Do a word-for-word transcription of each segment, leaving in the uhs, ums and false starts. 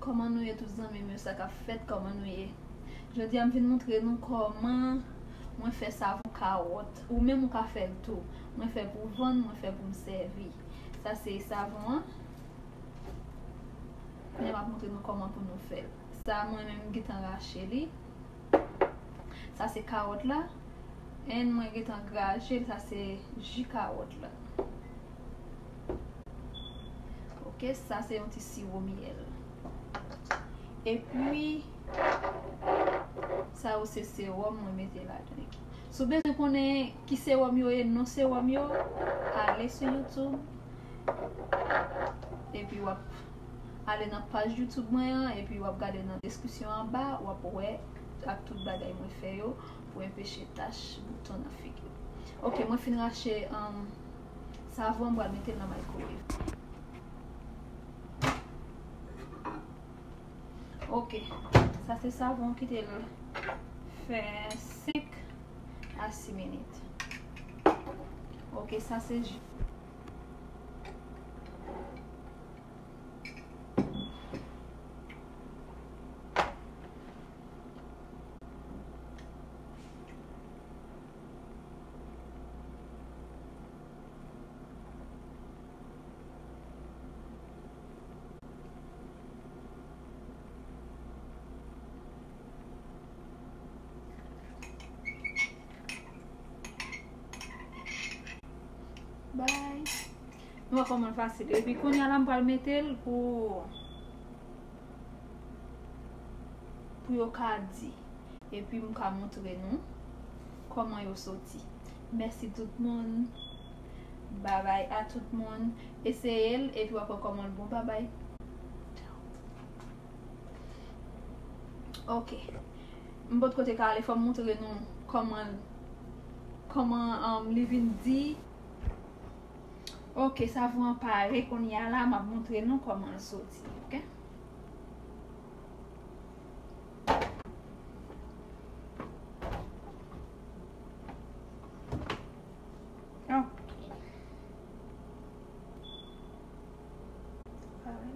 Kòman nou ye tout zanmi m yo, sa k ap fèt, kòman nou ye? Jodi a m vin montre nou kòman mwen fè savon kawòt. Ou menm ou ka fè l tou. Mwen fè pou vann, mwen fè pou m sèvi. Sa se savon an. Kounye a m ap montre nou kòman pou nou fè l. Sa mwen menm m gentan rache li. Sa se kawòt la. And mwen gentan graje l, sa se ji kawòt la. Ok, sa se yon ti siwo myèl. Epi, sa yo se sewòm mwen mete ladan. Si w bezwen konnen ki sewòm yo ye, non sewòm yo, ale sou YouTube. Epi w ap ale nan paj YouTube mwen an, epi w ap gade nan deskripsyon anba, w ap wè ak tout bagay mwen fè yo pou enpeche tach bouton nan figi w. Ok, mwen fin rache, um, savon, m pral mete l nan microwave. Ok, sa se savon ki te fè senk a sis minit. Ok, sa se ji. Bye. Nou wè kòman l fasil. Epi kounye a la, m pral mete l pou, pou yo ka di. Epi m ka montre nou kòman yo soti. Mèsi tout moun. Babay a tout moun. Eseye l, epi w ap wè kòman l bon. Babay. Ok. M potko te ka ale, fò m montre nou kòman, kòman, um, li vin di. Ok, savon an pare kounye a la, m ap montre nou kòman l soti, ok? Ok. Pare.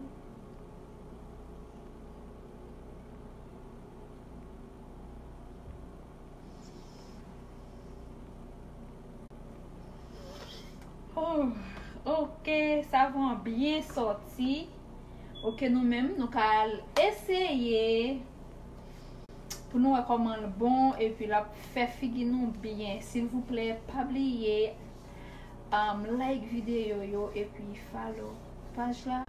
Oh, ok, savon an byen sòti. Ok, nou menm, nou ka al eseye pou nou wè kòman l bon, epi l ap fè figi nou byen. Silvouplè, pa bliye, um, like videyo yo, epi follow paj la.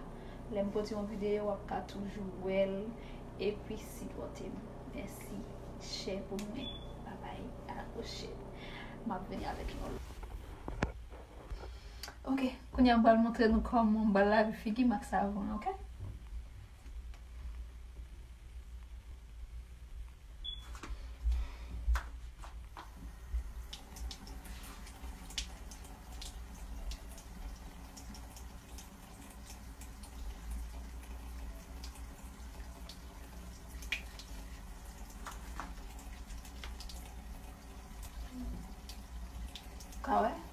Lè m pote yon videyo, w ap ka toujou wè l, epi sipòte m. Mèsi, share pou mwen. Babay, a la pwochèn. M ap vini avèk yon lòt. Ok, kounye a m pral montre nou kòman m pral lave figi m ak savon an, ok? Ka wè?